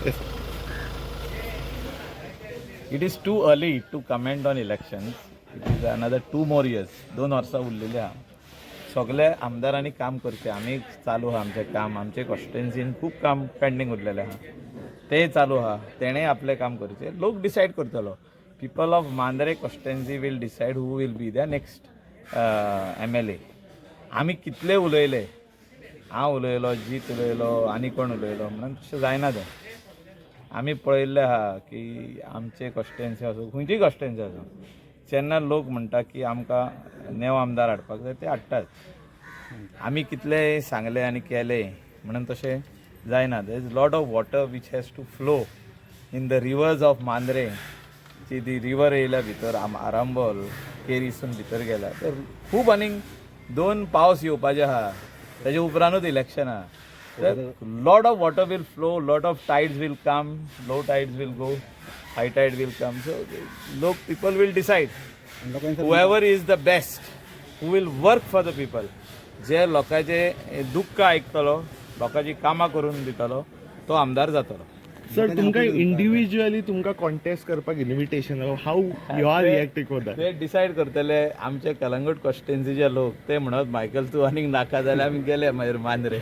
Yes. It is too early to comment on elections. It is another 2 more years. 2 वर्सां उरलेली आहा. सगळे आमदारांनी काम करचें. आमी चालू आहा आमचें काम. आमचे कॉन्स्टिट्युएन्सीन खूब काम पेंडींग उरलेलें आहा, तें चालू आहा. तेणें आपलें काम करचें. लोक डिसायड करतलो. People of Mandrem constituency will decide who will be the next MLA. आमी कितले उलयले, हांव उलयलो, जीत उलयलो, आनी कोण उलयलो म्हणून तशें जायना तें. आमी पळयल्लें आहा की आमचे कॉन्स्टिट्युएन्सी आसूं, खंयचीय कॉन्स्टिट्युएन्सी आसूं, जेन्ना लोक म्हणटा की आमकां नेव आमदार हाडपाक जाय, ते हाडटात. आमी कितले सांगले आनी केले म्हणून तशें जायना. There is lot of water which has to flow in the rivers of Mandrem. ची ती रिवर येयल्या भितर, आरांबोल केरीसून भितर गेल्या, तर खूब आनीक दोन पावस येवपाचे आहा, तेजे उपरांतूच इलेक्शन आहा. तर lot of water will flow, lot of tides will come, low tides will go, high tide will come. So लोक, people will decide whoever is the best, who will work for the people. जे लोकांचे दुख्ख आयकतलो, लोकांची कामां करून दितलो, तो आमदार जातलो. सर, तुमकां इंडिव्हिज्युअली तुमकां कॉन्टेस्ट करपाक invitation, how you are reacting for that? ते डिसायड करतले आमचे कलंगूट कॉन्स्टिट्युएन्सीचे लोक. ते म्हणत, "मायकल, तूं आनीक नाका जाल्यार आमी गेले मागीर मांद्रे."